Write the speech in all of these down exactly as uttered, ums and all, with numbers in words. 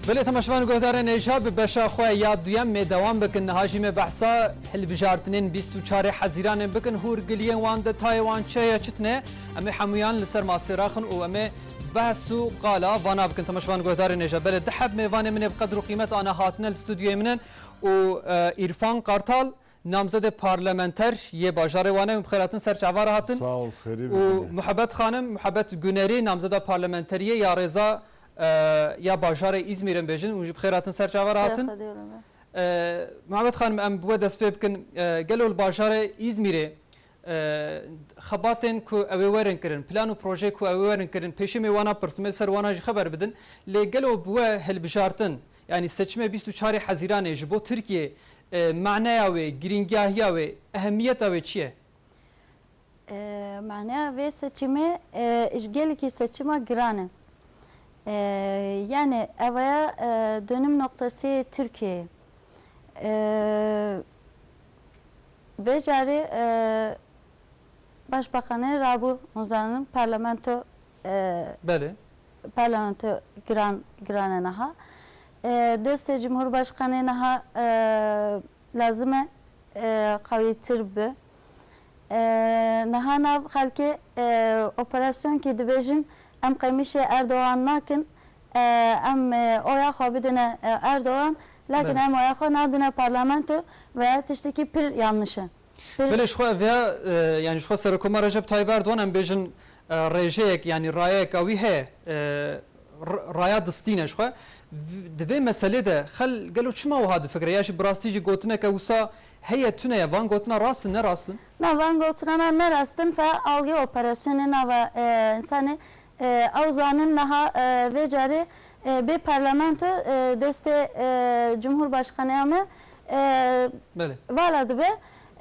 Belê, temaşevan guhdarên hêja, bi beşa xwe ya duyem mê dewam bikin. Niha jî me behsa hilbijartinên bîst û çarê Hezîranê bikin. Hûrgiliyên wan, detayê wan çi heye, çi tune? Em ê hemûyan li ser masê raxin û em ê behs û qala vana bikin. Temaşevan guhdarên hêja, belê, du heb mêvanê min ê bi qedr û qîmet ana hatine li stûdyoyê min in û, e, Îrfan Kartal, namzedê parlamenter yê bajarê Wanê, hûn bi xêr hatin, ser çava re hatin. Sağ ol, xêrî û bibîne. Muhabbet Xanim, Muhabbet Gunerî, namzeda parlamenteriyê ya rêza, e, ya bajarê Îzmîrê bêjin, hûn jî bi xêr hatin, ser çava re hatin. Xêr xwedê were me. E, Muhabbet Xanim, em bi we dest pê bikin. E, gelo li bajarê Îzmîrê, e, xebatên ku ew ê werin kirin, plan û projeyê ku ew ê werin kirin, pêşî me wana pirsim, ê li ser wana jî xeber bidin. Lê gelo bi we hilbijartin, yanî seçimê bîst û çarê Hezîranê ji bo Tirkiyê, e, maneya wê, girîngiyahiya wê, ehemiyeta wê çi ye? E, maneya vê seçimê, e, ji gelekî seçima giran e. E, yani evaya, e, dönüm noktası Türkiye. E, vê carê, e, Başbakanê rabû, hûn zanin parlamento, e, Belê. parlamento giran, giran e niha. E, destê Cumhurbaşkanê niha, e, lazim e, e, qewîtir bi. E, niha nav xelkê, e, operasyon kî dibêjin, em qemîşê Erdogan nakin, e, em, e, oya xwe bidine, e, Erdogan, lakin Belê. em oya xwe nadine parlamento veya tiştekî pir yanlış e. Belê, ji xwe ev ya, e, yanî ji xwe Serokomar Recep Tayyip Erdogan, em bêjin, e, rêjeyek, yanî rayeyeka wî heye, e, r-, raya distîne ji xwe. V-, di vê meselê de xel gelo çima wiha difikire? Ya jî bi rastî jî gotineke wisa heye, tune ye? Van gotina rast in, ne rast in? Na, van gotinana ne rast in, fe algê operasyonê nava, e, însanê. E, ew zanin niha, e, vê carê, e, bê parlamento, e, destê, e, Cumhurbaşkanê me, e, Belê. vala dibe.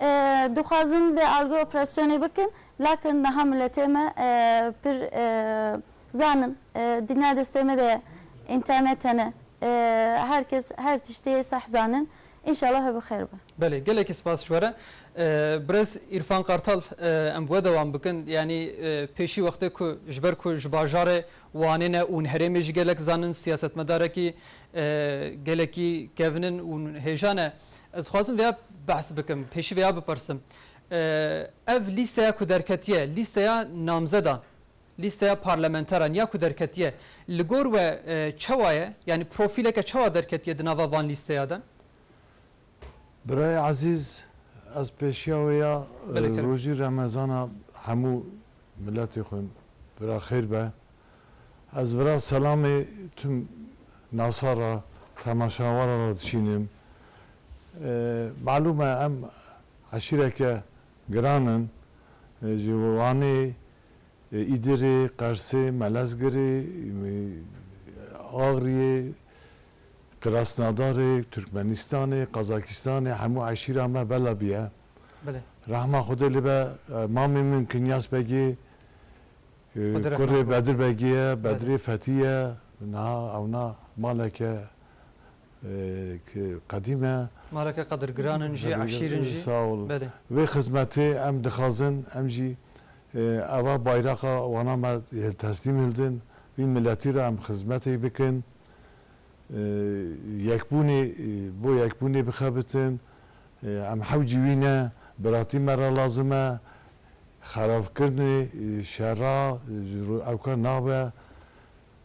E, dixwazin bê algê operasyonê bikin, lakin niha miletê me, e, pir, e, zanin, e, dinya destê me de ye, înternet hene. E, her kes her tiştê seh zanin. Înşallah hebe xêr be. Belê, gelekî spas ji we re. E, birêz Îrfan Kartal, e, em bi we dewam bikin. Yanî, e, pêşî wextê ku ji ber ku ji bajarê Wanê ne û herêmê jî gelek zanin, siyasetmedarekî, e, gelekî kevin in û hêja ne. Ez dixwazim vêya behs bikim, pêşî vêya bipirsim. E, ev lîsteya ku derketiye, lîsteya namzedan, lîsteya parlamenteran ya ku derketiye, li gor we, e, çawa ye? Yanî profîleke çawa derketiye di nava van lîsteya de? Birayê ezîz, ez pêşiya wê ya, Belê, e, kerem. rojî Remezana hemû miletê xwe bira xêr be. Ez vira selamê tim nasara, temaşavara re dişînim. E, malûm e, em eşîreke giran in. E, ji Wanê, e, Îdirê, Qersê, Melezgirê, e, Axriyê, Krasnodarê, Turkmenistanê, Qazakistanê, hemû eşîra me bela biye. Belê. Rehma Xwedê li be, e, mamê min Kinyas Begê, e, Xwedê rehmet kurê be. Bedir Begê ye, Belê. Bedirê Fetî ye. Niha ewna maleke, e, ki qedîm e. Maleke qedirgiran in jî, Qedirgiran, eşîr in jî. Sağ olun. Belê. Vê xizmetê em dixwazin, em jî, e, eva bayraqa wana me, e, teslîm hildin. Vî miletî re em xizmetê bikin. E, yekbûnê, e, bo yekbûnê bixebitin. E, em hewcî wî ne, biratî me re lazim e. Xerabkirinê, e, şera, e, ji ro-, ewka nabe.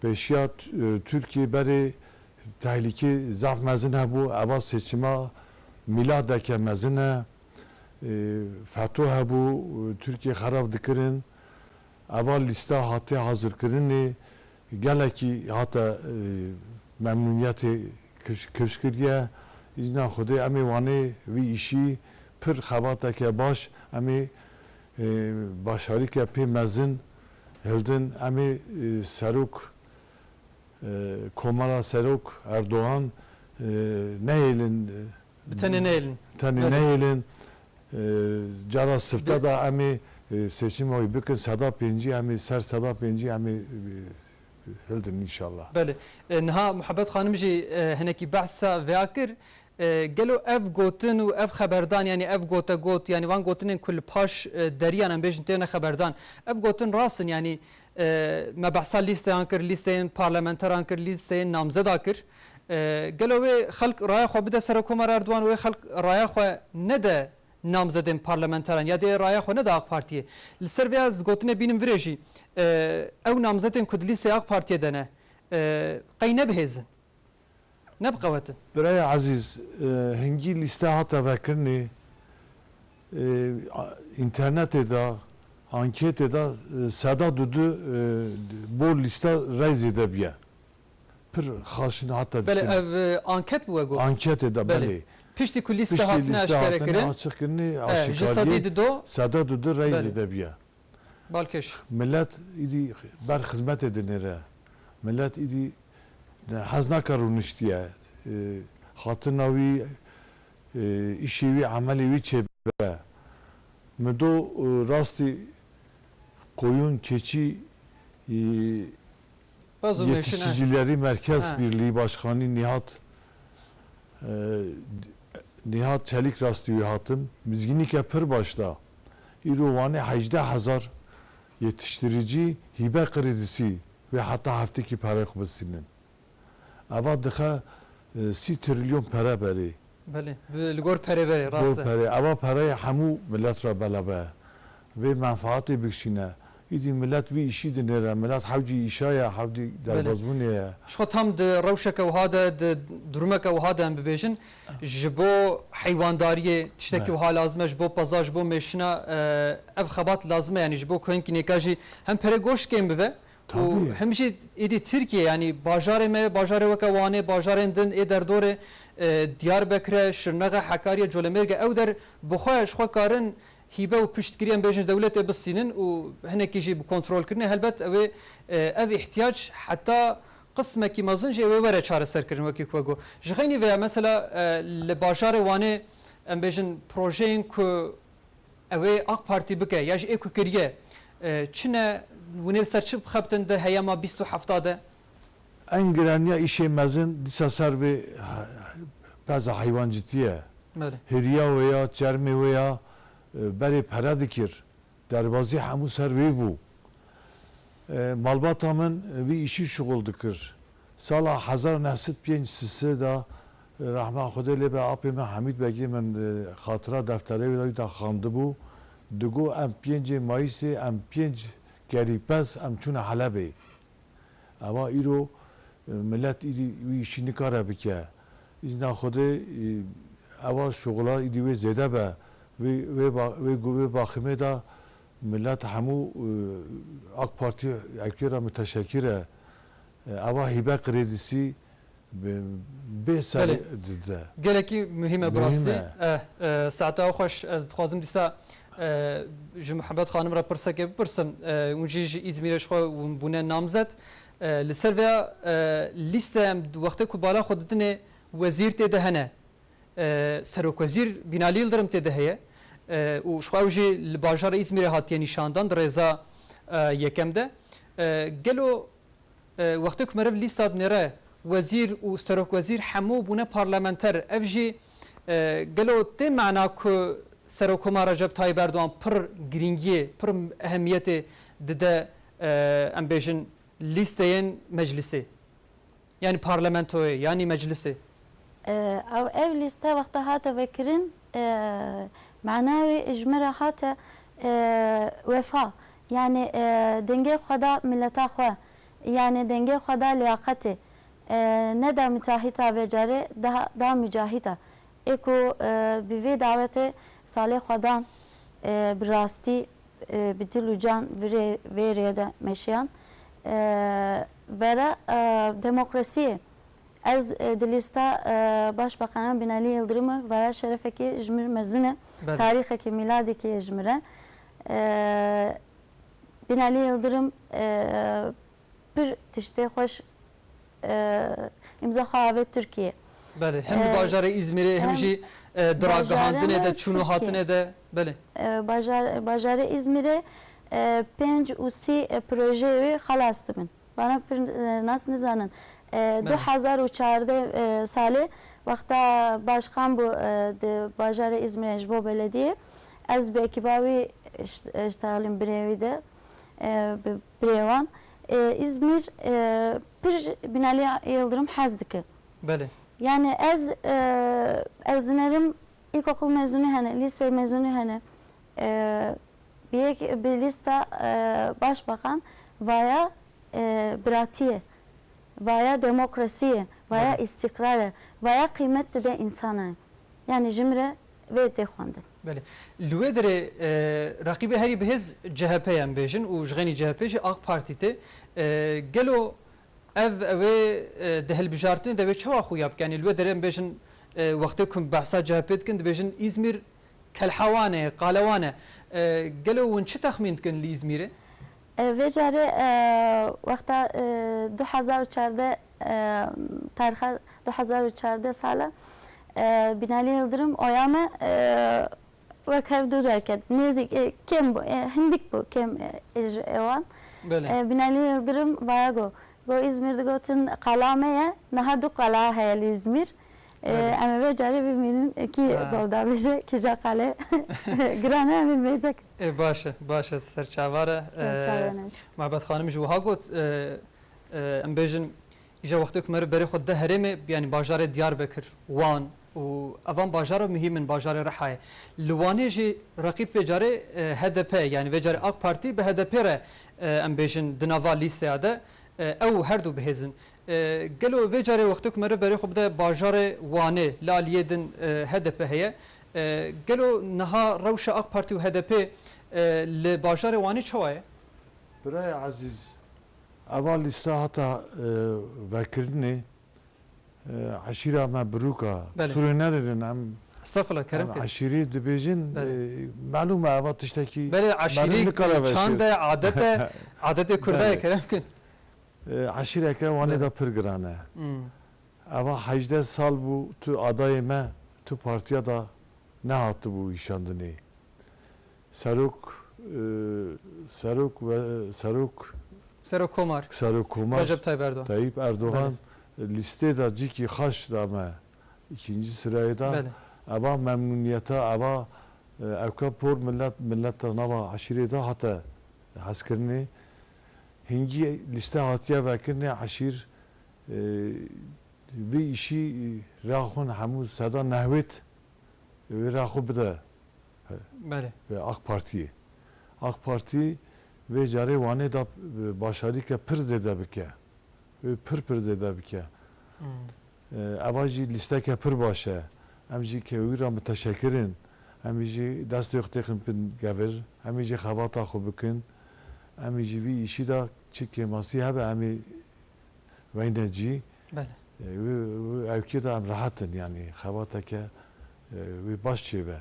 Pêşiya t-, e, Tirkiyê berê tehlîkê zaf mezin hebû. Eva seçima mîladeke mezin e. E, feto hebû, e, Tirkiye xerab dikirin. Eva lîsta hate hazirkirinê, gelekî hate, e, memnûniyetê kiş-, kifş kiriye. Îzna Xwedê em ê Wanê vî îşî pir xebateke baş, em ê, e, başarîke pê mezin hildin. Em ê, e, serok, e, Komara Serok Erdogan, e, nehêlin, e, Bi tenê nehêlin. Tenê Belê. nehêlin. E, cara sifte Bi- da em ê, e, seçîma wî bikin, seda pêncî em ê, ser seda pêncî em ê, e, hildin înşallah. Belê. E, niha Muhabbet Xanim jî, e, hinekî behsa vêya kir. E, gelo ev gotin û ev xeberdan, yanî ev gote got, yanî van gotinên ku li paş, e, deriyan em bêjin têne xeberdan. Ev gotin rast in, yanî, e, me behsa lîsteyan kir, lîsteyên parlamenteran kir, lîsteyên namzeda kir. E, gelo wê xelk raya xwe bide Serokomar Erdogan, wê xelk raya xwe nede namzedên parlamenteran ya dê raya xwe neda AK Partiyê. Li ser vê ez gotinê bînim virê jî, e, ew namzetên ku di lîstê AK Partiyê de ne, e, qey ne bihêzin, ne biqewetin. Birayê ezîz, e, hingî lîste hate vekirinê, e, a-, înternetê de, anketê de, e, seda dudu, e, bo lîsta rey zêde biye. Pir xaşin hata Belê, dikin. Ev, e, anket bû we got? Anketê de, Belê. Belê. Piştî ku lîste Piştî hatine lîste eşkere hatine kirin, açiq kirinê, e, ji sedî aşikariyê, dido. Seda dudu rey Belê. Zêde biye. Balkêş. Millet îdî ber xizmetê dinêre. Millet îdî hez nake rûniştiye. E, hatina wî, e, îşê wî, emelê wî çêbe. Mido, e, rastî koyun, keçî, e, Bazı meşine. Yetişicileri Merkez Ha. Birliği Başkanı Nihat, e, Nihat Çelik rastî wî hatim. Mizgînîke pir baş da. Îro Wanê hejdeh hezar yetiştirici hîbe kredisi wê heta heftekî perê xwe bisînin. Eva dixe, e, sî trilyon pere berê. Belê, bi, li gor perê berê, rast e. Gor perê. Eva pereyê hemû milet re belav e. Vê menfaatê bikişîne. Îdî milet vî îşî dinêre. Milet hewcî îşa ye, hewcî Belê. Derbazbûnê ye. Ji xwe tam di rewşeke wiha de, di durumeke wiha de em bibêjin, ji bo heywandariyê tiştekî Belê. Wiha lazim e, ji bo peza, ji bo mêşina, e, ev xebat lazim e. Yanî ji bo ku hinkî nêka jî hem perê goşt kêm bive, Tabî. Û hem jî êdî Tirkiye, yanî bajarê me, bajarê weke Wanê, bajarên din ê derdorê, e, Diyarbekir e, Şirnex e, Hekarî ye, Colemêrg e, ew der bi xwe ji xwe karin hîbe û piştgirî em bêjin ji dewletê bistînin û hinekî jî bi kontrolkirinê helbet ew ê, e, ev îhtiyac heta qismekî mezin jî ew ê were çareserkirin wekî ku we got. Ji xeynî vê ya mesela, e, li bajarê Wanê em bêjin projeyên ku Ew ê AK Partî bike ya jî ê ku kiriye, e, çi ne, hûn ê li ser çi bixebtin di heyama bîst û hefta de? En giraniya îşê mezin dîsa ser vê he-, peza heywancitî ye. Belê. Hiriya wê ya, çermê wê ya, e, berê pere dikir. Derbazî hemû ser wê bû. E, malbata min vî îşî şixul dikir. Sala hezar neh sed pêncî sê de, rehma Xwedê lê be, apê min Hemîd Begê min, e, xatira defterê wî de xwendibû. Digo, em pêncê Mayîsê, em pênc gerîpez, em çûne Helebê. Ewa îro, e, milet îdî wî îşî nikare bike. Îzna Xwedê, e, ewa şixula îdî wê zêde be. Wê, wê ba-, wê gu-, wê baximê de milet hemû, e, AK Partî ewkê re miteşekir e. E, ewa hîbe kredîsî bi, bê serî Belê. Dide. Gelekî muhîm e bi Muhîm rastî. E. Eh, eh, saeta xweş, ez dixwazim dîsa, eh, ji Muhebbet Xanim re pirsekê bipirsim. Eh, hûn jî ji Îzmîrê ji xwe hûn bûne namzet. Eh, li ser vêya, eh, lîste em wextê ku bala xwe didinê wezîr tê de hene. E, Serokwezîr Binalî Yildirim tê de heye, e, û ji xwe ew jî li bajara Îzmîrê hatiye nîşandan di rêza, e, yekem de. E, gelo, e, wextê ku meriv lîsta dinêre wezîr û serokwezîr hemû bûne parlamenter, ev jî, e, gelo tê mana ku Serokkomar Recep Tayyip Erdogan pir girîngiyê, pir ehemiyetê dide, e, em bêjin lîsteyên meclisê? Yanî parlamentoyê, yanî meclisê? E, ew, ev lîste wexta hate vekirin, e, mana wê ji min re hate, e, wefa. Yanî, e, dengê xwe da mileta xwe. Yanî dengê xwe da liyaqetê. E, neda müteahhita vê carê, da, da mücahita. Ê ku, e, bi vê dawetê salê xwe dan, e, bi rastî, e, bi dil û can vê rê-, vê rê de meşiyan. E, vera, e, demokrasiyê. Ez, e, di lîsta, e, Başbakan Binali Yıldırım'ı vera şerefekî ji min mezin e, Belê. Tarîxekî mîladekî ye ji min re. E, Binali Yıldırım, e, pir tiştê xweş, e, îmza xwe avêt Tirkiye. Belê, hem li E, bajarê Îzmîrê, hem hem jî, e, di bajarê ragihandinê de, me çûn û Tirkiye. Hatinê de, belê. E, bajar-, bajarê Îzmîrê, e, pênc û sî, e, projeyê wê xelas dibin. Bana pir, e, nas nizanin. E, Belê. Du hezar û çardeh, e, salê wexta başkan bû, e, di bajarê Îzmîrê ji bo belediyê, ez bi ekiba wî iş-, iştexilîm birê wî de, e, bi birê wan. E, Îzmîr, e, pir Binali Yıldırım hez dike. Belê. Yani ez, e, ez dinerim ilkokul mezunu hene, lise mezunu hene. E, bir, bir lista, e, başbakan vaya, e, biratiye, vaya demokrasiye, vaya Belê. istikrare, vaya kıymet dide insana. Yani jimre vê tê xwendin. Belê. Li wê derê, e, reqîbê herî bihêz C H P ye em bêjin û ji xênî C H P jî AK Partî tê. E, gelo ev, ew ê, e, di hilbijartinê de wê çawa xuya bike? Yanî li wê derê em bêjin, e, wextê ku behsa C H P dikin, dibêjin Îzmîr kelha wan e, qala wan e. E, gelo hûn çi texmîn dikin li Îzmîrê? E, vê carê, e, wexta, e, du hezar û çardeh, e, tarixa du hezar û çardeh sala, e, Binalî Yildirim oya me, e, wek hev dû derket. Nêzîk, e, kêm bû, e, hindik bû, kêm, e, ji êwan. Belê. E, Binalî Yildirim vaya got. Got, Îzmîr digotin qala me ye, niha du qala heye li Îzmîr. E, Belê. Em ê vê carê bimînin, e, kî Ha. bawda bêje, kîja qale giran e, em ê mêzek. E, baş e, baş e, ser çavar e. Ser E, çavar e. Mabet Xanim jî wiha got, e, e, em bêjin, îja wextê ku meriv berê xwe de herêmê, yanî bajarê Diyarbekir, Wan û evan bajara muhîm in, bajarê Rihayê. Li Wanê jî reqîb vê carê, e, H D P, yanî vê carê AK Partî bi H D P re, e, em bêjin di nava lîsteya de, e, ew her du bihêz in. E, gelo vê carê wextê ku meriv berê xwe bide bajarê Wanê, li aliyê din, e, H D P heye. E, gelo niha rewşa AK Partî û H D P, e, li bajarê Wanê çawa ye? Birayê ezîz, eva lîste hata, e, vekirinê, e, eşîra me birûka. Belê. Sûrê nedirin em, Estağfurullah, kerem em kin. eşîrî dibêjin, Belê. e, melûm e eva tiştekî Belê, melûm eşîrî nikare veşêr. çand e, adet e, adetê Kurda ye, Belê. kerem kin. E, eşîreke Wanê Belê. de pir giran e. Hmm. Eva hejdeh sal bû tu adayê me, tu partiya da nehatibû îşandinê. Serok, e, serok ve serok Serok Komar. Serok Komar Recep Tayyip Erdoğan. Tayyip Erdoğan Belê. lîstê de cîkî xaş da me, îkinci sirayê de. Belê. Eva memnuniyeta, eva, e, ewka por millet, millet de nava eşîrê de hate hezkirinê. Hingî lîste hatiye vekirinê eşîr, e, vê îşî, e, raxin hemû seda nehwêt, e, wê raxo bide. Belê. Ve AK Partiyê. AK Partî vê carê Wanê da, e, başarîke pir zêde bike. Wê pir pir zêde bike. Hmm. E, eva jî lîsteke pir baş e. Em jî ke wî ra miteşekir in. Em jî destê xwe têxin bin gevir. Em jî xebata xwe bikin. Em jî vî îşî de çi kêmasî hebe em ê veyne cî. Belê. E, wê, wê ewkê de em rehet in, yanî xebateke, e, wê baş çêbe.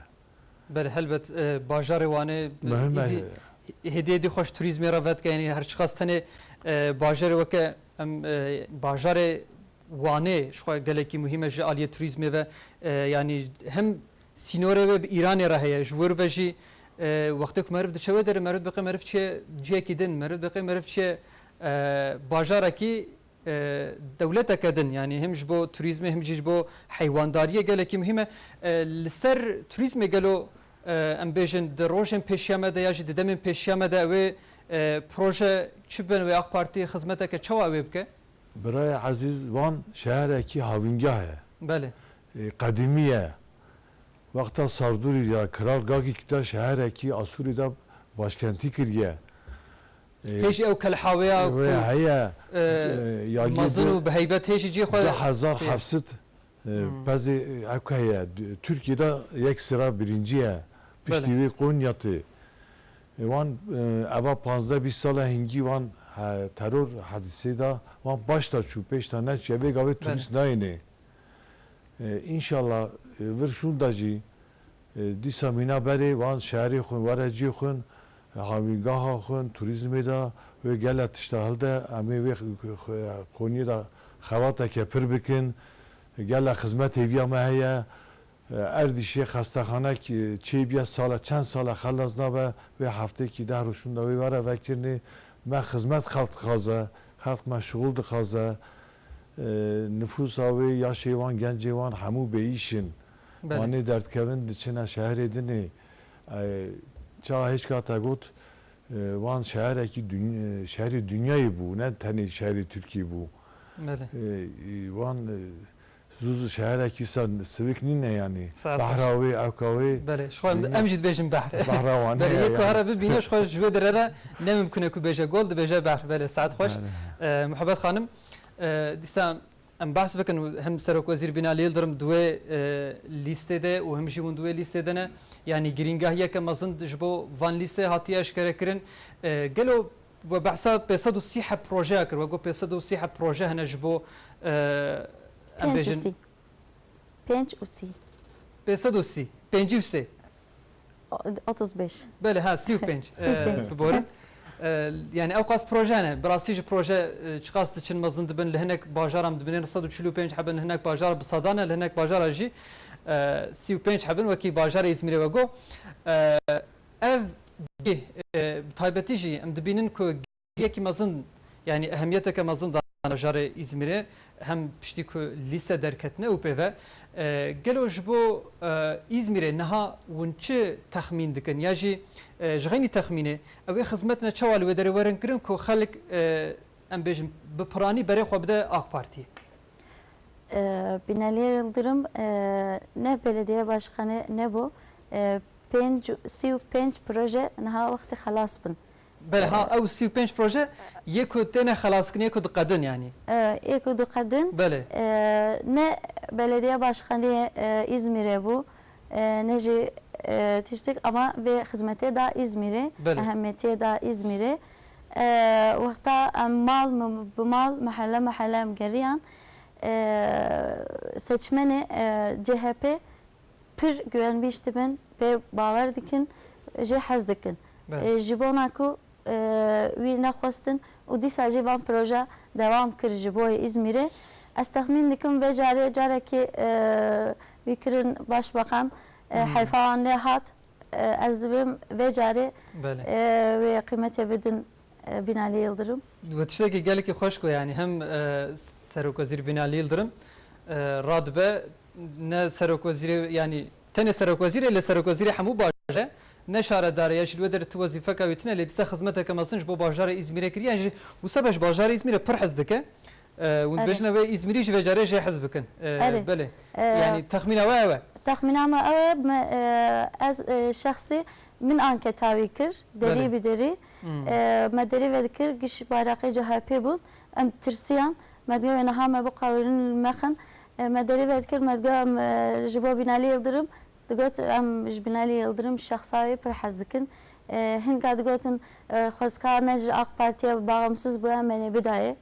Belê, helbet, e, bajarê Wanê, e, Muhim e. êdî, hêdî, hêdî xweş turîzmê re vedike, yanî her çiqas tenê, e, bajarê weke em, e, bajarê Wanê ji xwe gelekî muhîm e ji aliyê turîzmê ve, e, yanî hem sînorê wê bi Îranê re heye, ji wir ve jî, e, wextê ku meriv diçe wê derê, meriv dibe qey meriv çiye ciyekî din, meriv dibe qey meriv çiye, e, bajarekî, e, dewleteke din, yanî hem ji bo turîzmê hem jî ji bo heywandariyê gelekî muhîm e. E, li ser turîzmê gelo, e, em bêjin di rojên pêşiya me de ya jî di demên pêşiya me de ew ê, e, proje çi bin wê AK Partî xizmeteke çawa wê bike? Birayê ezîz, Van şeherekî havîngah e. Belê. E, qedîmî ye. Wexta Sardûrî ya Kral Gagîk de şeherekî Asûrî de başkentî kiriye. E, Hê jî ew kelhaweya wê ku, heye, e, e, ya mezin gê û bi heybet hê jî cihê xwe du hezar heft sed, e, Hmm. pezê, e, ew heye. Tirkiye de yek sira birincî ye. Piştî Belê. wê Konya tê. E, wan, e, eva panzdeh bîst sala hingî wan, he, teror hedîsê de wan baş da çû, pêş da neçû, vê gavê Belê. turîst nayêne. E, înşallah, e, vir şûnda jî, e, dîsa mîna berê wan şeherê xwin, were ciyê xwin, e, havîngaha xwin, turîzmê de wê gele tişta hilde, em ê wê x-, x-, Konyê de xebateke pir bikin. Gele xizmetê viya me heye. E, Erdîşê xestexanek, e, çêbiye sala, çend sala xelas nabe, wê heftekî deh roj şûnda wê were vekirinê. Me xizmet xelk dixwaze, xelk me şixul dixwaze. E, nifûsa wê, yaşê wan, gencê wan hemû bêîş in. Belê. Wanê derdikevin diçine şeherê dinê. E, çawa hêşka te got, e, wan şeherekî dun-, e, şeherê dinyayê bû, ne tenê şeherê Tirkiyê bû. Belê. E, e, wan, e, Zûzû şeherekî sa sivik nîne yanî. Saet baş. Behra wê, ewka wê. Belê, ji xwe em, Bilmiyorum. Em jî dibêjin behr. Behra wan Belê, heye yek ku yani. here bibîne, ji xwe ji wê derê re ne mimkun e ku bêje gol, dibêje behr. Belê, saet xweş. Belê. E, Muhabbet Xanim, e, dîsa em behs bikin, hem Serokwezîr Binali Yildirim di wê, e, lîstê de û hem jî hûn di wê lîstê de ne. Yanî girîngahiyeke mezin ji bo van lîstê hatiye eşkerekirin. E, gelo we behsa pênc sed û sî heb projeya kir, we got pênc sed û sî heb proje hene ji bo, e, em Pênc û bêjin sî. Pênc û sî. Pênc û sî. Pêncî û sê. Pêncî û sê. Otuz beş. Belê, ha, sî û pênc. Sî û pênc. E, biborin. E, yani ew qas proje ne. Bi rastî jî proje, e, çiqas diçin mezin dibin, li hinek bajaran dibinên sed û çil û pênc hebin, li hinek bajara bi sedan e, li hinek bajara jî, e, sî û pênc hebin, wekî bajarê Îzmîrê we got. E, ev, e, bi taybetî jî em dibînin ku yekî mezin, yanî ehemiyeteke mezin dana bajarê Îzmîrê, hem piştî ku lîse derketine û pê ve, e, gelo ji bo, e, Îzmîrê niha hûn çi texmîn dikin? Ya jî, e, ji xeynî texmînê, ew ê xizmetine çawa li wê derê werin kirin ku xelk, e, em bêjin, bi piranî berê xwe bide AK Partiyê? E, Binali Yıldırım, e, ne belediye başkanı ne bu. E, pênc, sî û pênc proje niha wextê xelas bin. Belê, ha, ew sî û pênc proje yê ku têne xelaskin, yê ku diqedin yanî. E, yê ku diqedin. Belê. E, ne belediye başkanı, e, İzmir'e bu. E, ne jî, e, tiştik ama vê xizmetê da Îzmîrê, Belê. Ehemmiyetê da Îzmîrê. E, wexta em mal bi mal, mehelle mehelle em geriyan. E, seçmenê, e, C H P pir güvenmiş dibin, pê bawer dikin, jê hez dikin. Belê. E, ji bona ku, e, wî nexwestin û dîsa jî van proje dewam kir ji bo yê Îzmîrê. Ez texmîn dikim vê carê carekê, e, wî kirin başbakan, e, Hmm. heyfa wan lê hat. E, ez dibêm vê carê, Belê. e, wê qîmetê bidin, e, Binali Yıldırım. We tiştekî gelekî xweş got, yanî hem, e, Serokwezîr Binali Yıldırım, e, radibe, ne Serokwezîrê, yanî tenê Serokwezîrê, lê Serokwezîrê hemû bajar e, ne şaredar e, ya jî li wê derê tu wezîfeka wî tune, lê dîsa xizmeteke mezin ji bo bajarê Îzmîrê kiriye, yan jî wisa be ji bajarê Îzmîrê pir hez dike. E, hûn Erê. dibêjin ew ê Îzmîrî ji vê carê jê hez bikin. E, Erê. Belê. E, Yanî texmîna we ew e. Texmîna me ew e, me, e, ez, e, şexsî min anketa wî kir, derî Belê. bi derî. Hmm. E, me derî vedikir, giş bayraqê C H P bûn. Em tirsiyan, me digot wê niha me biqewirînin mexin. E, me derî vedikir, me digot em, e, ji bo Binali Yıldırım, digot em ji Binali Yıldırım şexsa wê pir hez dikin. E, hinka digotin, e, xwezka ne ji AK Partiye bağımsız bû, em ê bidayê.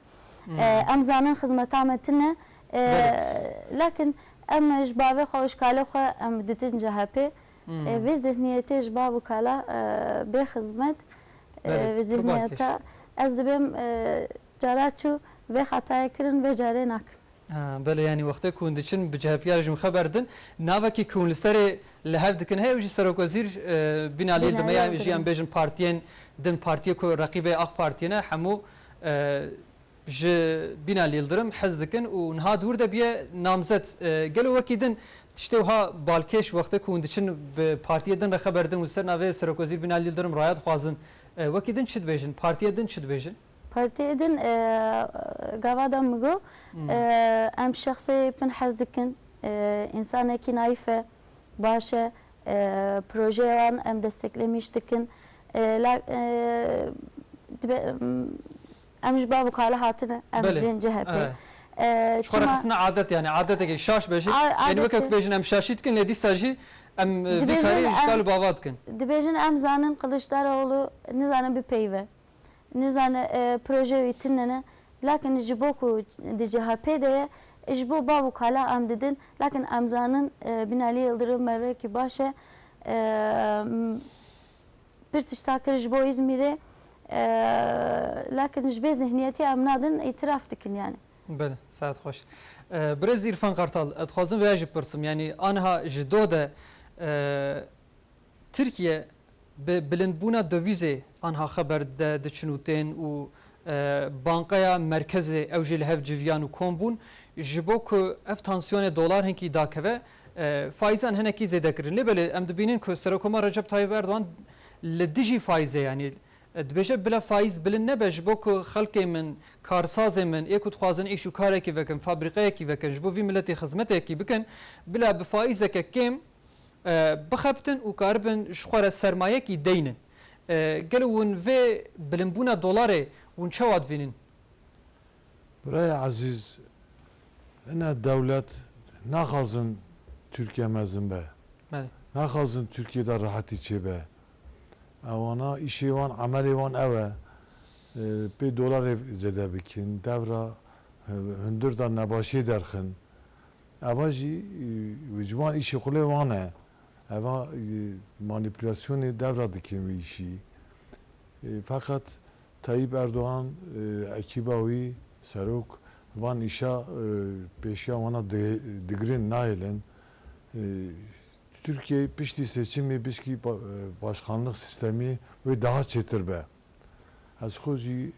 Hmm. E, em zanin xizmeta me tune, e, Belê. lakin em ji bavê xwe û ji kalê xwe em didin C H P. Hmm. E, vê zihniyetê ji bav û kala, e, bê xizmet, e, Belê, vê pir zihniyeta baş. ez dibêm, e, cara çû vê xatayê kirin, vê carê nakin. Ha, belê, yanî wextê ku hûn diçin bi C H P ya jî xeber din, navekî ku hûn li serê li hev dikin heye, ew jî Serokwezîr, e, Binali Binali Yildirim e, ya jî em Yildirim. bêjin partiyên din, partiyê ku reqîbê AK Partiyê ne, hemû, e, ji Binali Yildirim hez dikin û niha di wir de bûye namzet. E, gelo wekî din tiştê wiha balkêş wextê ku hûn diçin bi partiyê din re xeber din û ser navê Serokwezîr Binali Yildirim raya dixwazin, e, wekî din çi dibêjin? Partiyê din çi dibêjin? Partiyê din, e, gava da min got, Hmm. e, em şexsê pin hez dikin, e, însanekî naîf e, baş e, e, projeyê wan em desteklemîş dikin. E, la, e, dibe, em, em ji bav û kala hatine, em Belê. didin C H P. Evet. E, Ji xwe çima rexistine adet, yanî adetekê şaş be jî. A-, Yanî weke adetê. ku bêjin em şaşî dikin, lê dîsa jî em, e, vî Dibêjin karî ji em kal û bava dikin. Dibêjin em zanin Kiliçdaroğlu nizane bipeyive. Nizane, e, proje wî tune ne. Lakin ji bo ku di C H P de ye, ji bo bav û kala em didin. Lakin em zanin, e, Binali Yildirim mevrekî baş e. E, m-, pir tişta kir ji bo Îzmîrê. E, lakin ji vê zihniyetê em nadin, îtiraf dikin yani. Belê, saet xweş. E, birêz Îrfan Kartal, ez dixwazim vêya jî bipirsim. Yani anha ji do de, e, Tirkiye bi bilindbûna dovîzê anha xeber de diçin û tên û, e, Banqeya Merkezê ew jî li hev civiyan û kom bûn. Ji bo ku ev tansiyonê dolar hinkî dakeve, e, faîzan hinekî zêde kirin. Lê belê em dibînin ku Serokomar Recep Tayyip Erdogan li dijî faîzê, yanî, Dibêje bila faîz bilind nebe ji bo ku xelkê min, karsazê min, ê ku dixwazin îş û karekî vekin, fabrîqeyekî vekin, ji bo vî miletê xizmetekî bikin, bila bi faîzeke kêm, e, bixebtin û karibin ji xwe re sermayekî deynin. E, gelo hûn vê bilindbûna dolarê hûn çawa divînin? Birayê ezîz, hine dewlet naxwazin Tirkiye mezin be. Belê. Naxwazin Tirkiye de rehetî çêbe. Ewana îşê wan, emelê wan ew e. E, pê dolarê zêde bikin, devra, e, hundir de nebaşiyê derxin. Eva jî, e, ji wan îşê xulê wan e. Eva, e, manîpulasyonê devra dikin wî îşî. E, feqet Tayyip Erdogan, e, ekîba wî, serok, van îşa, e, pêşiya wana di-, digirin, nahêlin. E, Tirkiye piştî seçimê pişkî ba-, e, başkanlık sistemî wê daha çêtir be. Ez xwe jî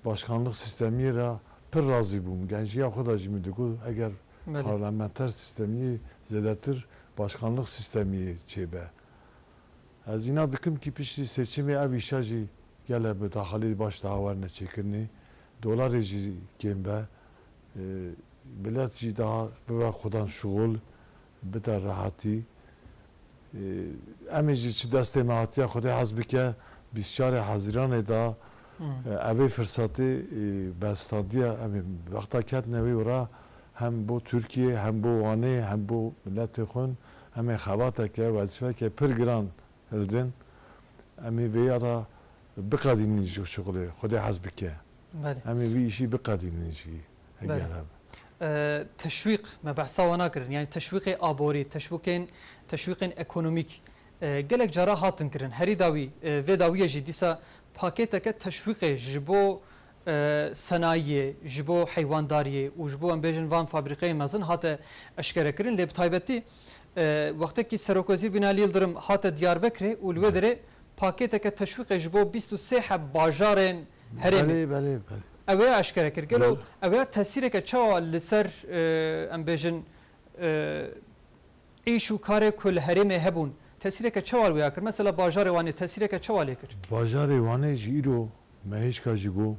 başkanlık sistemiyê re pir razî bûm. Genciya xwe de jî min digot, eger Belê. parlamenter sistemiyê zêdetir başkanlık sistemiyê çêbe. Ez îna dikim kî piştî seçimê ev îşa jî gele bi daxilî baş daha werne çêkirinê. Dolarê jî kêm be. E, milet jî daha bibe xudan şuxul, bide rehetî. E, em ê jî çi destê me hatiye Xwedê hez bike, bîst çarê Hezîranê de, Hmm. e, evê firsatê, e, bestadiye em ê wexta ketine wê û ra hem bo Tirkiye, hem bo Wanê, hem bo miletê xwin em ê xebateke, wezîfeke pir giran hildin. Em ê vêya re biqedînin ji şixulê, Xwedê hez bike. Belê. Em ê vî îşî biqedînin jî, eger Belê. hebe. E, teşwîq, me behsa wana kirin, yanî teşwîqê aborî, teşwîqên, teşwîqên ekonomîk, e, gelek cara hatin kirin. Herî dawî, e, vê dawiyê jî dîsa pakêteke teşwîqê ji bo, e, senayiyê, ji bo heywandariyê û ji bo, em bêjin, van fabrîqeyên mezin hate eşkerekirin. Lê bi taybetî, e, wextekî Serokwezîr Binali Yildirim hate Diyarbekirê û li wê derê pakêteke teşwîqê ji bo bîst û sê heb bajarên herêmê. Belê, belê, belê. Ew ê eşkere kir. Gelo Belê. ew ê tesîreke çawa li ser, e, em bêjin, e, îş û karê ku li herêmê hebûn, tesîreke çawa li wê ya kir? Mesela bajarê Wanê tesîreke çawa lê kir? Bajarê Wanê jî îro me hêşka jî got,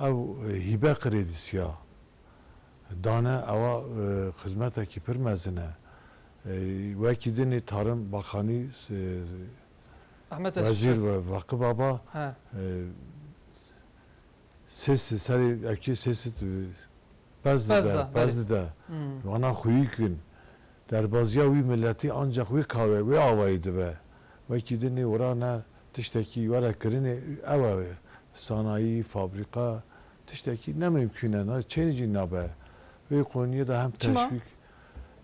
ew, e, hîbe qirêdisiya dane, ewa, e, xizmetekî pir mezin e. E, wekî dinê Tarım Bakanî, e, Ahmet Wezîr Öztürk. ve Vakıf Baba, He. e, Sêsit, serê ewkê Sêsit, e, pez dide, Pez de, pez belê. dide. Hmm. Wana xuyî kin. Derbaziya wî miletî ancak wê kawê, wê awayî dibe. Wekî dinê wira ne tiştekî were kirinê ew e. Sanayî, fabrîka, tiştekî ne mimkûn e, ne çên jî nabe. Wê qoniyê de hem Çima? teşwîk,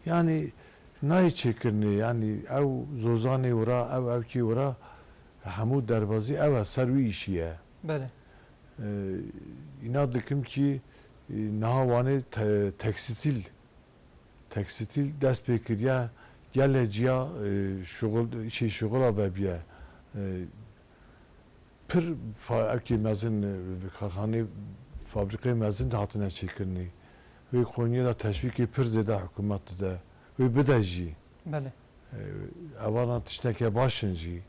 yanî nayê çêkirinê, yanî ew zozanê wira, ew ewkê wira hemû derbazî ew e, ser wî îşî ye. Belê. E, îna dikim kî, e, niha Wanê te-, tekstîl, tekstîl dest pê kiriye, gelê ciya, e, şuxul, işê şuxula vebiye. E, pir fa-, ewkê mezin, e, karxanê, fabrîqê mezin de hatine çêkirinê. Wê qoniyê de teşwîkê pir zêde hikûmet dide. Wê bide jî. Belê. E, evana tişteke baş in jî.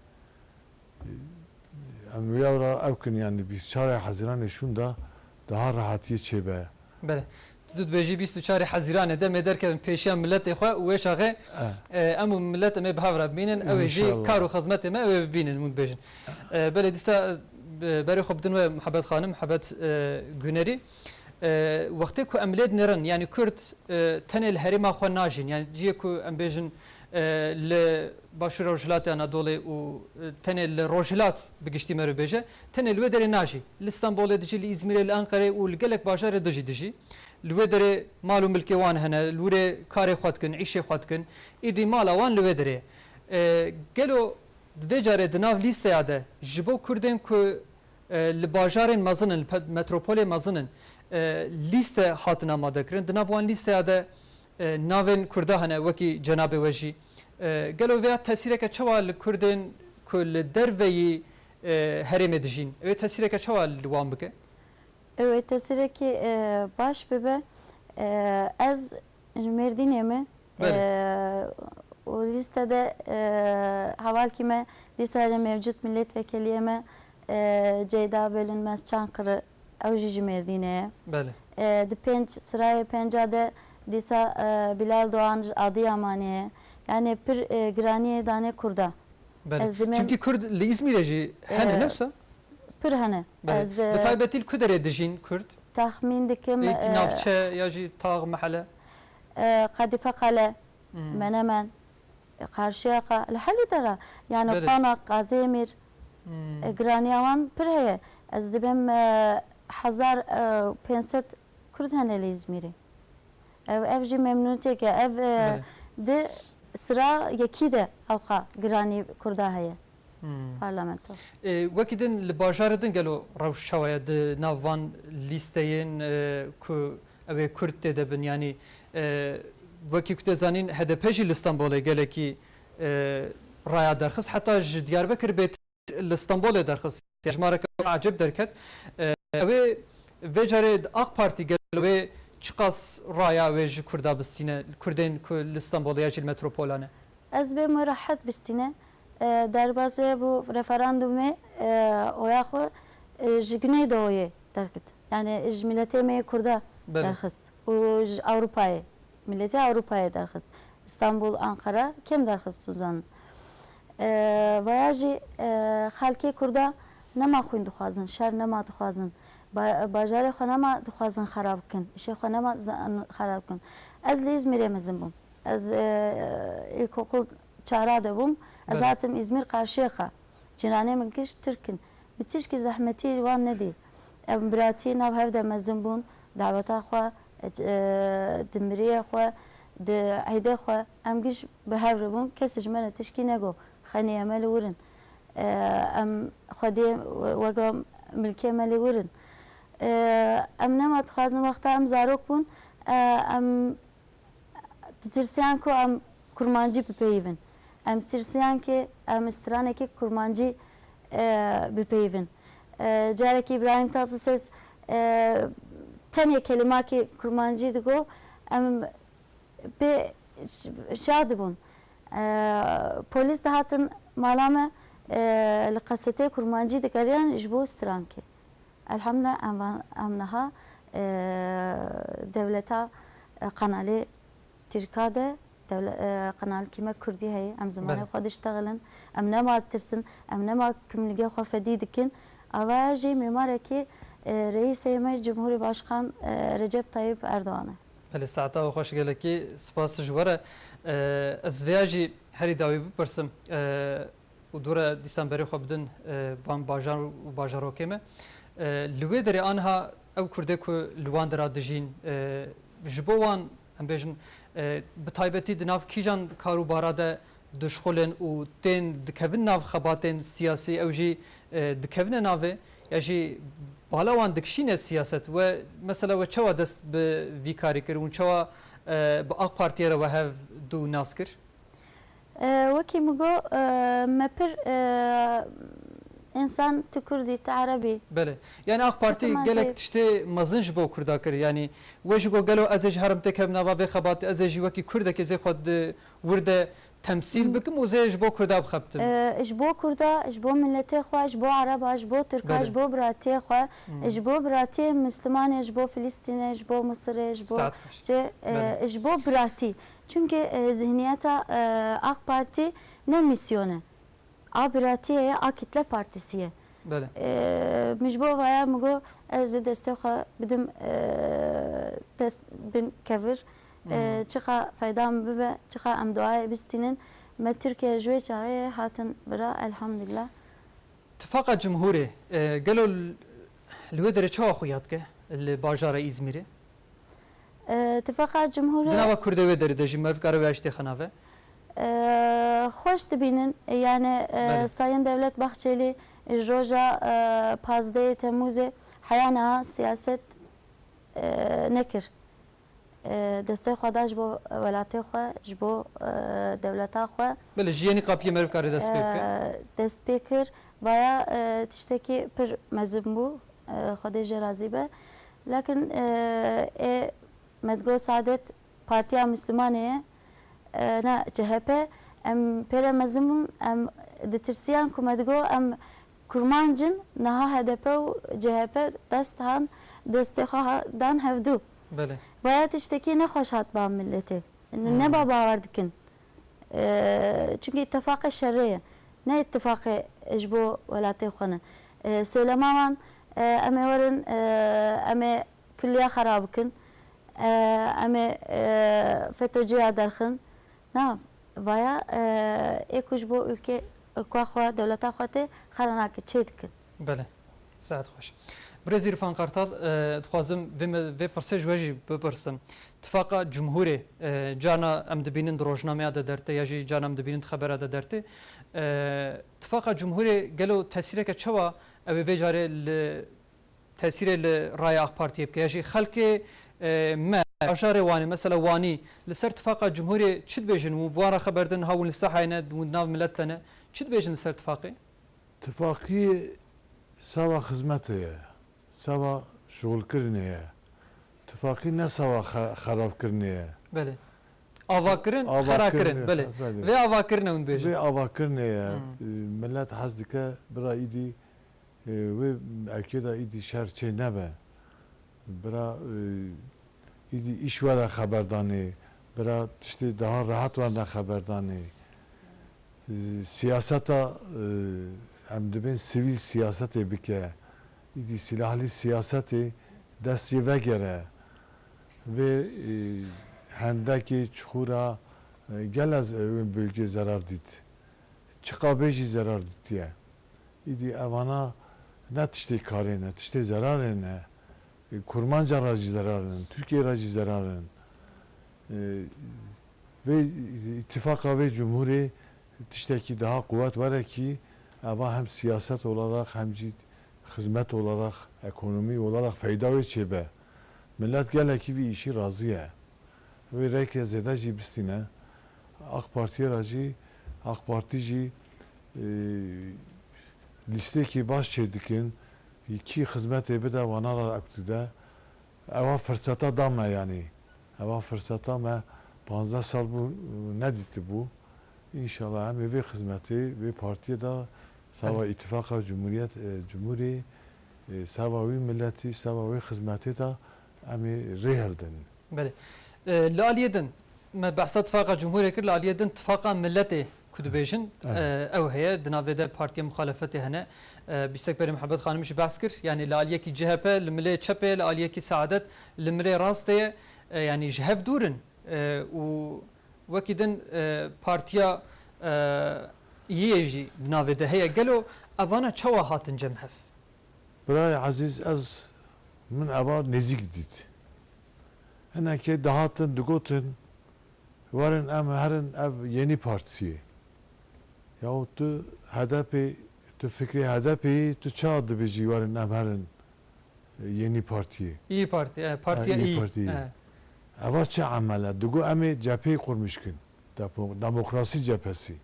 Em wîya ra ew kin, yanî bîst çar Hezîranê şûnda daha rehetiyê çêbe. Belê. Tu dibêjî bîst û çar Hezîranê de em ê derkevin pêşiya miletê xwe û wê çaxê, Eh. e, em û milet em ê bi hev re bimînin, ew ê jî İnşallah. kar û xizmetê me ew ê bibînin, hûn dibêjin. E, belê dîsa, e, berê xwe bidin we Muhabbet Xanim, Muhabbet, e, Gunerî. E, wextê ku em lê dinêrin, yanî Kurd, e, tenê li herêma xwe najîn, yanî cihê ku em bêjin, e, li Başûr Rojhilatê Anadolê û, e, tenê li Rojhilat bi giştî meriv bêje, tenê li wê derê najî. Li Stenbolê dijî, li Îzmîrê, li Enqerê û li gelek bajarê dijî dijî. Li wê derê mal û milkê wan hene, li wê derê karê xwe dikin, îşê xwe dikin. Îdî mala wan li wê derê. E, gelo vê carê di nav lîsteya de ji bo Kurdên ku, e, li bajarên mezin in, li pe-, metropolê mezin in, e, lîste hatin amadekirin. Di nav wan lîsteya de, e, navên Kurda hene, wekî cenabê we jî. E, gelo vêya tesîreke çawa li Kurdên ku li derveyî, e, herêmê dijîn? Ew ê tesîreke çawa li wan bike? Ew ê tesîrekî, e, baş bibe. E, ez ji Mêrdînê me. Belê. E, û lîste de, e, hevalkî me dîsa li mevcut milletvekiliyê me, E, Ceyda Bölünmez Çankırı, ew jî ji Mêrdînê ye. Belê. E, di pênc sirayê pênca de dîsa, e, Bilal Doğan ji Adıyamanê ye. Yani pir, e, giraniyê dane Kurda. Belê. Ez dimêm Çimkî Kurd li Îzmîrê jî hene, e, ne wisa? Pir hene. Belê. Ez, e, Bi taybetî li ku derê dijîn Kurd? Tahmîn dikim, Ê, e, navçe ya jî tax, mehele? E, Qedife Qale, Hmm. Menemen, e, Qarşıyaka, li Helûdera, yani Belê. Qanak, Qazêmîr, Hmm. e, giraniya wan pir heye. Ez dibêm, e, hezar, e, pênc sed Kurd hene li Îzmîrê. Ev, ev jî memnûniyeteke, ev, e, Belê. di sira yekî de ewqa giranî Kurda heye. Hmm. Parlamento. E, wekî din li bajarê din gelo rewş çawa ye di nav van lîsteyên, e, ku ew ê Kurd tê de bin? Yanî, e, wekî ku tê zanîn, H D P jî li Stenbolê gelekî, e, raya derxist. Heta ji Diyarbekir bêtir li Stenbolê derxist. Hejmareke ecêb derket. E, ew ê vê carê AK Partî gelo wê çiqas raya wê ji Kurda bistîne, Kurdên ku li Stenbolê ya jî li metropolan e? Ez bêm wê rehet bistîne. E, derbazê bû referandumê, e, oya xwe, e, ji Güneydoğuyê derxist. Yani ji miletê me yê Kurda Belê. derxist. Û ji Ewropayê, miletê Ewropayê derxist. Stenbol, Ankara kêm derxist, hûn zanin. E, vaya jî, e, xelkê Kurda nema xwîn dixwazin, şer nema dixwazin. Ba-, bajarê xwe nema dixwazin xerab bikin, îşê xwe nema zan-, xerab bikin. Ez li Îzmîrê mezin bûm. Ez, e, îlkokul çara de bûm. Ez Belê. hatim Îzmîr Qarşıyaka. Cîranê min giş Tirk in. Min tişkî zehmetî ji wan nedî. Em biratî nav hev de mezin bûn. Daweta xwe, e, di miriyê xwe, di eydê xwe, em giş bi hev re bûn. Kesê ji me re tişkî nego. Xenî em li wir in. E, em xwediyê weke milkê me li wir in. E, em nema dixwazin wexta em zarok bûn, e, em ditirsiyan ku em kurmancî bipeyivin. Em tirsiyan ki em stranekî kurmancî, e, bipeyivin. E, carekî Îbrahîm Tatlises, e, tenê kelimakî kurmancî digo, em pê ş-, şa dibûn. E, polîs dihatin mala me, e, li qesetê kurmancî digeriyan ji bo strankê. Elhamdulillah, em van, em niha, e, dewleta, e, qenalê Tirka de, dewle-, e, qenalkî me Kurdî heye, em zimanê Belê. xwe diştexilin, em nema ditirsin, em nema kimlîgê xwe fedî dikin. Avaya jî mêmarekî, e, Reîsê me Cumhurî Başkan, e, Recep Tayyip Erdoğan e. Belê, saeta we xweş, gelekî spas ji we re. E, ez vêya jî herî dawî bipirsim. E, û dû re dîsan berê xwe bidin, e, van bajar û bajarokê me. E, li wê derê aniha ew Kurdê ku li wan dera dijîn, e, ji bo wan, em bêjin, e, bi taybetî di nav kîjan kar û bara de dişxulin û tên dikevin nav xebatên siyasî, ew jî, e, dikevine navê, ya jî bala wan dikişîne siyaset? We, mesela we çawa dest bi vî karî kir û çawa, e, bi AK Partiyê re we hev dû nas kir? E, wekî min got, e, me pir, e, însan tu Kurdî, tu Erebî. Belê. Yani AK Parti Kurmancî. gelek tiştê mezin ji bo Kurda kir. Yani we jî got, gelo ez ê ji herim têkevim nava vê xebatê, ez ê jî wekî Kurdekê zê xwe di wir de temsîl Hmm. bikim û zê ji bo Kurda bixebitim. E, ji bo Kurda, ji bo miletê xwe, ji bo Ereba, ji bo Tirka, Belê. ji bo biratiyê xwe, Hmm. ji bo biratiyê Mislimanê, ji bo Filistînê, ji bo Misirê, ji bo Saet xweş. çi, e, Belê. ji bo biratî. Çunke, e, zihniyeta, e, AK Partî ne mîsyon e. A biratiyê ye, a kitle partîsî ye. Belê. E, min ji bo vaya min got, ez jî destê xwe bidim, e, dest bin kevir. E, Hmm. çiqa feyda min bibe, çiqa em duayê bistînin. Me Tirkiye ji wê çaxê hatin vira, elhamdulillah. Tifaqa Cumhurê, e, gelo li, li wê derê çawa xuya dike li bajara Îzmîrê? E, Tifaqa Cumhurê Di nava Kurdê wê derê de jî meriv kare wê tiştê xwe nave? E, xweş dibînin. E, yani, e, Belê. Sayın Devlet Bahçeli ji roja, e, pazdehê Temmûzê heya niha siyaset, e, nekir. E, destê xwe da ji bo welatê xwe, ji bo, e, dewleta xwe. Belê, ji yenî qapiyê meriv kare dest pê bike. E, dest pê kir. Vaya, e, tiştekî pir mezin bû. E, Xwedê jê razî be. Lakin, e, ê me digot Saadet Partiya Mislimanê ye, e, ne C H P. Em pê re mezin bûn, em ditirsiyan ku me digot em Kurmancin niha H D P û C H P dest han, destê xwe ha-, dan hevdû. Belê. Vaya tiştekî nexweş hat ba miletê. N-, Hmm. neba bawer dikin. E, çunkî îttifaqê şerê ye. Ne îttifaqê ji bo welatê xwe ne. E, söylema wan, e, em ê werin, e, em ê kulliya xera bikin. E, em ê, e, FETÖ'ciya derxin. Na, vaya, e, ê ku ji bo ülke, ülka xwe, dewleta xwe tê, xera nake, çê dikin. Belê. Saet xweş. Birêz Îrfan Kartal, e, dixwazim vê me, vê pirsê ji we jî bipirsim. Tifaqa Cumhurê, e, carna em dibînin di rojnameya de dertê ya jî carna em dibînin di xebera de dertê. E, Tifaqa Cumhurê gelo tesîreke çawa ew ê vê carê li tesîrê li raya AK Partiyê bike? Ya jî xelkê, e, me, bajarê Wanê, mesela Wanî, li ser Tifaqa Cumhurê çi dibêjin? Û bi wan re xeber din, ha hûn li sahayê ne, hûn di nav milet de ne. Çi dibêjin li ser tifaqê? Tifaqî seva xizmetê ye, seva şixulkirinê ye. Tifaqî ne seva xe-, xerabkirinê ye. Belê. Avakirin, Avakirinê, xerakirin, belê. Belê. Vê avakirinê hûn dibêjin. Vê avakirinê ye. Hmm. Milet hez dike bira îdî, e, wê ewkê de îdî şer çê nebe. Bira, e, îdî îş were xeberdanê, bira tiştê daha rehet werne xeberdanê. E, siyaseta, e, em dibên sivîl siyasetê bike, îdî silahli siyasetê dest jê vegere. Vê, e, hendekê çuxura, e, gel ez, e, wê bölgê zerar dît. Çiqa bê jî zerar dîtiye. Îdî evana ne tiştê karê ne, tiştê zerarê ne. E, Kurmanca re jî zerar in, Tirkiye re jî zerar in. E, vê îtîfaqa vê cumhurê tiştekî daha quwet were kî eva hem siyaset olarak hem jî xizmet olarak, ekonomî olarak feyda wê çêbe. Milet gelekî vî îşî razî ye. Wê rêkê zêde jî bistîne. AK Partiyê re jî, AK Partî jî, e, lîstekî baş çêdikin, kî xizmetê bide wana re ew dide. Ewa firseta da me yanî. Ewa firseta me panzdeh sal bû nedîtibû. Înşallah em ê vê xizmetê, vê partiyê de sava Evet. îtîfaqa cumhuriyet, e, cumhurî, e, sava wî miletî, sava wê xizmetê de em ê rê hildin. Belê. E, li aliyê din, me behsa tifaqa cumhurê kir, li aliyê din tifaqa miletê ku dibêjin, Evet. e, ew heye, di navê de partiya muxalefetê hene. E, bîstek berê Muhebbet Xanim jî behs kir, yanî li aliyekî C H P, li milê çepê, li aliyekî Saadet, li milê rastê ye, e, yanî ji hev dûr in, e, û wekî din, e, partiya, e, yê jî di navê de heye. Gelo evana çawa hatin cem hev? Birayê ezîz, ez, min eva nêzîk dît. Hinekê dihatin, digotin, werin em herin ev Yeni Partiyê. Yahu tu H D P, tu fikrê H D P'yî, tu çawa dibêjî werin em herin Yeni Partiyê? İYİ Parti, e, Ha, Partiya İYİ İYİ. Partiyê. E. Eva çi emel e? Digo em ê cepheyê qurmîş kin. Depo-, Demokrasî Cephesi.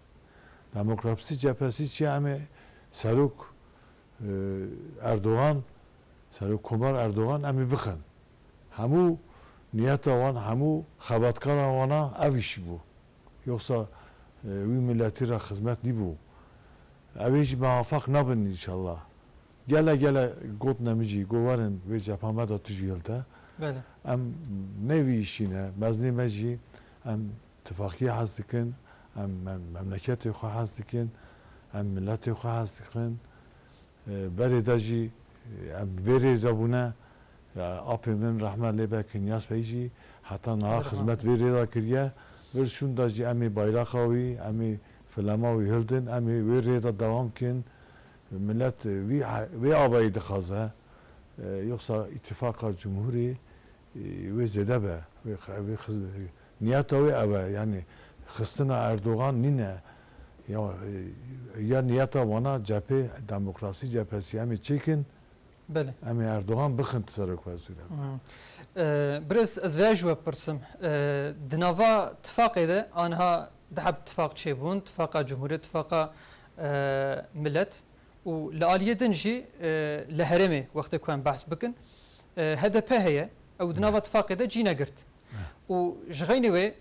Demokrasî Cephesi çi ye? Em ê serok, e, Erdogan, Serokkomar Erdogan em ê bixin. Hemû niyeta wan, hemû xebatkara wana ev îş bû. Yoksa, e, wî miletî re xizmet nîbû. Ew ê jî muwafeq nabin înşallah. Gele gele gotine min jî, got werin vê cepha me de tu jî hilde. Belê. Em ne vî îşî ne, mezinê me jî em tifaqiyê hez dikin, em mem-, memleketê xwe hez dikin, em miletê xwe hez dikin. E, berê de jî, e, em vê rê de bûne. Ya, apê min rehme lê be Kinyas Bey jî heta niha Rehme. Xizmet vê rê de kiriye. Vir şûn de jî em ê bayraxa wî, em ê filema wî hildin, em ê wê rê de dewam kin. Milet, e, vî, vê avayî dixwaze. E, yoksa îtîfaqa cumhurî, e, wê zêde be. Wê xe-, wê xizb-, niyeta wê ev e. Yanî xistina Erdogan nîne. Ya, e, ya niyeta wana cephê demokrasî cephesî em ê çêkin. Belê. Em ê Erdogan bixin serok wezîran. Hmm. E, birêz, ez vêya ji we bipirsim. E, di nava tifaqê de aniha du heb tifaq çêbûn, tifaqa cumhuriyet, tifaqa, e, milet. Û li aliyê din jî, e, li herêmê wextê ku em behs bikin, e, H D P heye, ew di nava Ne. tifaqê de cî negirt. Ne. Û ji xeynî wê,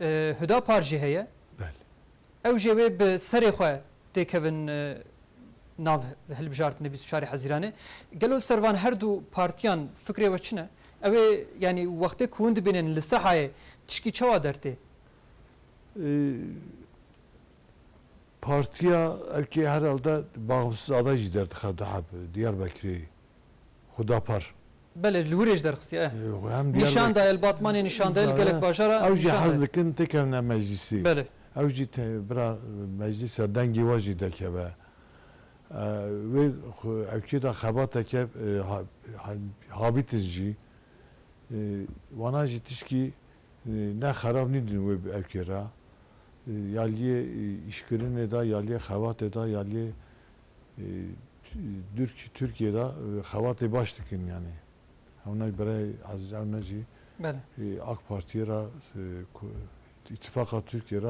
e, Hudapar jî heye. Belê. Ew jê wê bi serê xwe têkevin, e, nav hilbijartinê bîst û çarê Hezîranê. Gelo li ser van her du partiyan fikrê we çi ne? Ew ê, yanî wextê ku hûn dibînin li sehayê tişkî çawa dertê? Ee, Partiya ewkê herhalde bağımsız aday jî derdixe du heb Diyarbekirê, Xudapar. Belê, li wir ê jî derxistiye, eh. Ee, hem Nîşan Diyarbekir- daye li Batmanê, nîşan daye li gelek bajara, ew jî nîşan hez daye. Dikin têkevne meclisî. Belê. Ew jî te-, bira meclisa dengê we jî dekeve. Ee, wê xwe ewkê de xebateke, e, ha-, ha-, havîtin jî. E, wana jî tişkî, e, ne xerav nîdin wê bi ewkê re. E, ya liyê, e, îşkirinê de, ya liyê xebatê de, ya liyê, e, t-, Dûrk-, Tirkiye de, e, xebatê baş dikin yanî. Hewna birayê Ezîz, hewna jî, Belê. e, AK Partiyê re, e, ku-, îtifaqa Tirkiye re,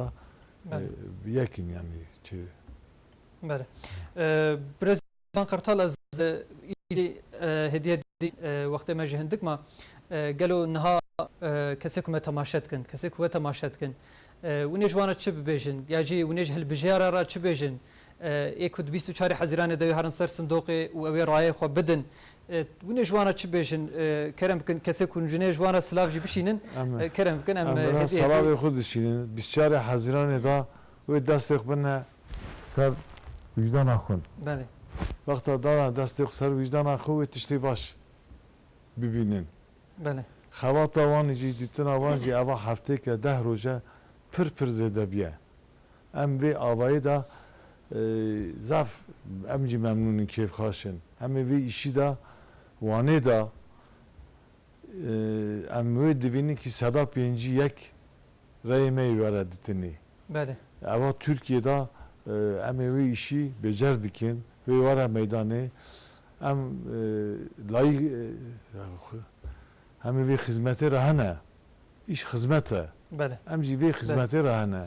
Belê. e, bi yekin yanî çi. Belê. E, Birêz Qertal, ez, e, îdî, e, hêdî hêdî, e, wextê me jî hindik ma, e, gelo niha, e, kesê ku me temaşe dikin, kesê ku we temaşe dikin, e, hûn ê ji wan re çi bibêjin? Ya jî hûn ê ji hilbijêra re çi bêjin? E, ê ku di bîst û çarê Hezîranê de wê herin ser sindoqê û ew ê rayê xwe bidin, e, hûn ê ji wan re çi bêjin? E, kerem bikin, kesê ku hûn jinê ji wan re silav jî bişînin, Em, e, kerem bikin, em, em e, bira hêdî hêdî silavê xwe dişînin. Bîst û çarê Hezîranê de wê destê xwe bine ser wijdana xwe. Belê. Wexta dana destê xwe ser wijdana xwe, wê tiştê baş bibînin. Belê. Xebata wan jî, dîtina wan jî eva heftêke, deh roje pir pir zêde bîye. Em vê avayê de, e, zaf em jî memnûn in, kêfxweş in. Em ê vê îşî de, wanê de, e, em wê divînin kî seda pêncî yek reyê me yê were ditinî. Belê. Eva Tirkiye de, e, em ê wê îşî bêcer dikin, wê were meydanê. Em, e, layîk, e, em ê vê xizmetê re hene. Îş xizmet e. Belê. Em jî vê Belê. xizmetê re hene.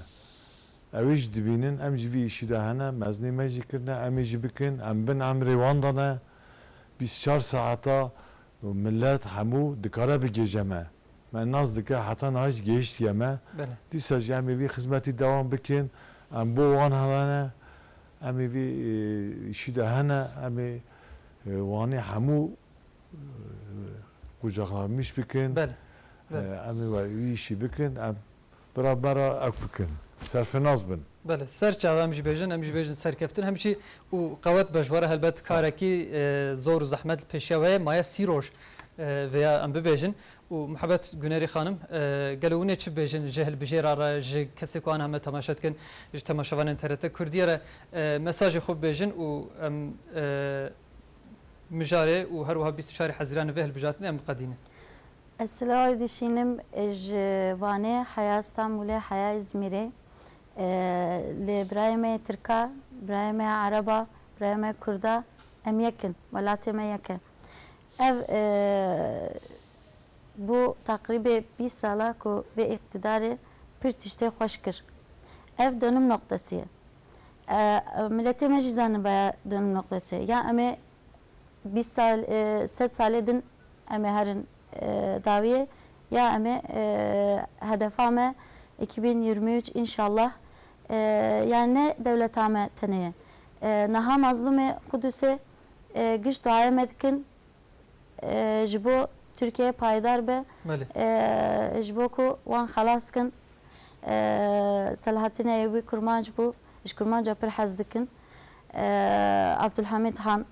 Ew ê jî dibînin, em jî vê îşî de hene, mezinê me jî kirine, em ê jî bikin, em bin emrê wan de ne. Bîst û çar saeta milet hemû dikare bigêje me. Me nas dike heta niha jî gihiştiye me. Belê. Dîsa jî em ê vî xizmetî dewam bikin. Em bo wan hene. Em ê vî, e, îşî de hene. Em ê, e, wanê hemû, e, qucaqlamiş bikin. Belê. Belê. E, em ê wî îşî bikin. Em bira me re ewk bikin. Serfênas bin. Belê, ser çav em jî bêjin, em jî bêjin serkeftin. Hemşî û qewet be ji we re helbet Sağ ol. karekî, e, zor û zehmet li pêşiya we ye. Maye sî roj, e, vêya em bibêjin. Û Muhebet Gunerî xanim, e, gelo hûn ê çi bibêjin ji hilbijêra re, ji kesê ku an heme temaşe dikin, ji temaşevanên T R T Kurdiyê re, e, mesajê xwe bibêjin û em, e, mijarê û her wiha bîst û çarê Hezîranê vê hilbijartinê em biqedînin. Ez silav dişînim ji Wanê, heya Stenbolê, heya Îzmîrê. E, li birayê me yê Tirka, birayê me yê Ereba, birayê me yê Kurda, em yek in, welatê me yek e. Ev, e, bû teqrîbê bîst sala ku vê îqtidarê pir tiştê xweş kir. Ev dönüm noktası ye. E, miletê me jî zanibe dönüm noktası ye. Ya em ê bîst sal, e, sed salê din em ê herin, e, dawiyê, ya em ê, e, hedefa me iki bin yirmi üç înşallah, e, yani ne dewleta me tenê ye. E, niha mazlûmê Qudusê, e, giş duaya me dikin, e, ji bo Tirkiye payidar be, Belê. e, ji bo ku wan xelas kin. E, Selahattîn Eyûbî Kurmanc bû, ji Kurmanca pir hez dikin. E, Abdulhamîd Han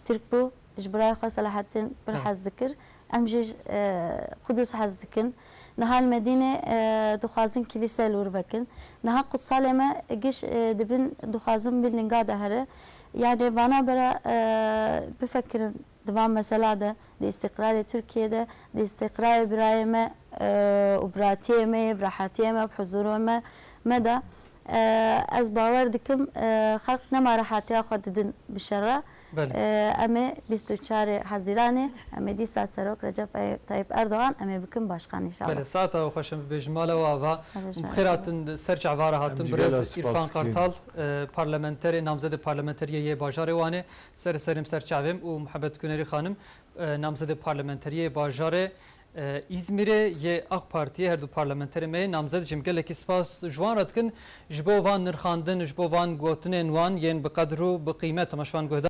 Tirk bû, ji birayê xwe Selahattîn pir Belê. hez dikir. Em jî, e, Qudus hez dikin. Niha li Medînê, e, dixwazin kilîse li wir vekin. Niha qutsalê me giş, e, dibin dixwazin bin linga de here. Yani vana bera, e, bifekirin. Di van mesela de, di îstiqrarê Tirkiyê de, di îstiqrarê birayê me, e, û biratiyê me yê, bi rehetiyê me, bi huzûrê me, me de, e, ez bawer dikim, e, xelk nema rehatiya xwe didin bi şer re. Belê. E, em ê bîst û çarê Hezîranê, em ê dîsa Serok Recep Tayyip Erdogan, em ê bikin başkan înşallah. Belê, saeta we xweş, em bibêjin mala we ava. Hadi Bi xêr şahidin. hatin, ser çava re hatin. Em jî gelek Birêz spas Îrfan dikin. Kartal, e, parlamenterê, namzedê parlamenteriyê yê bajarê Wanê, Ser serê me ser çavê me û Muhebet Gunerî xanim, e, namzedê parlamenteriyê bajarê, E, Îzmîrê yê AK Partiyê her du parlamenterê me yê namzed jî em gelekî spas ji wan re dikin ji bo van nirxandin, ji bo van gotinên wan yên bi qedr û bi qîmet. Em ji wan guhdar